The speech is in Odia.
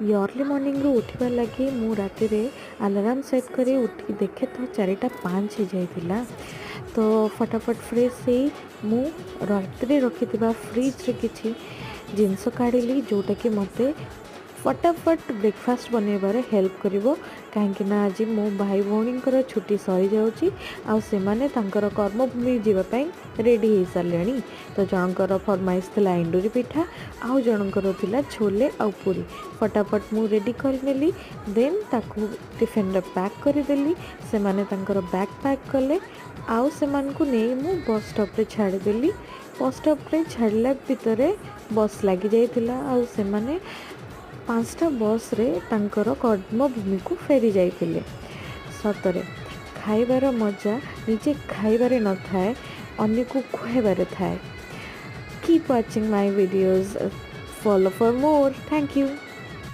ଅର୍ଲି ମର୍ଣ୍ଣିଂରୁ ଉଠିବା ଲାଗି ମୁଁ ରାତିରେ ଆଲାରାମ ସେଟ୍ କରି ଉଠିକି ଦେଖେ ତ 4ଟା 5 ହେଇଯାଇଥିଲା। ତ ଫଟାଫଟ ଫ୍ରେଶ୍ ହେଇ ମୁଁ ରାତିରେ ରଖିଥିବା ଫ୍ରିଜରେ କିଛି ଜିନିଷ କାଢ଼ିଲି, ଯେଉଁଟାକି ମୋତେ ଫଟାଫଟ ବ୍ରେକଫାଷ୍ଟ ବନେଇବାରେ ହେଲ୍ପ କରିବ, କାହିଁକି ନା ଆଜି ମୋ ଭାଇ ଭଉଣୀଙ୍କର ଛୁଟି ସରିଯାଉଛି ଆଉ ସେମାନେ ତାଙ୍କର କର୍ମଭୂମି ଯିବା ପାଇଁ ରେଡ଼ି ହେଇସାରିଲେଣି। ତ ଜଣଙ୍କର ଫରମାଇଶ ଥିଲା ଏଣ୍ଡୁରି ପିଠା ଆଉ ଜଣଙ୍କର ଥିଲା ଛୋଲେ ଆଉ ପୁରୀ। ଫଟାଫଟ ମୁଁ ରେଡ଼ି କରିନେଲି, ଦେନ୍ ତାକୁ ଟିଫିନରେ ପ୍ୟାକ୍ କରିଦେଲି। ସେମାନେ ତାଙ୍କର ବ୍ୟାଗ୍ ପ୍ୟାକ୍ କଲେ ଆଉ ସେମାନଙ୍କୁ ନେଇ ମୁଁ ବସ୍ ଷ୍ଟପ୍ରେ ଛାଡ଼ିଦେଲି। ବସ୍ ଷ୍ଟପ୍ରେ ଛାଡ଼ିଲା ଭିତରେ ବସ୍ ଲାଗିଯାଇଥିଲା ଆଉ ସେମାନେ 5ଟା ବସ୍ରେ ତାଙ୍କର କର୍ମଭୂମିକୁ ଫେରି ଯାଇଥିଲେ। ସତରେ ଖାଇବାର ମଜା ନିଜେ ଖାଇବାରେ ନଥାଏ, ଅନ୍ୟକୁ ଖୁଆଇବାରେ ଥାଏ। Keep watching my videos, follow for more. Thank you.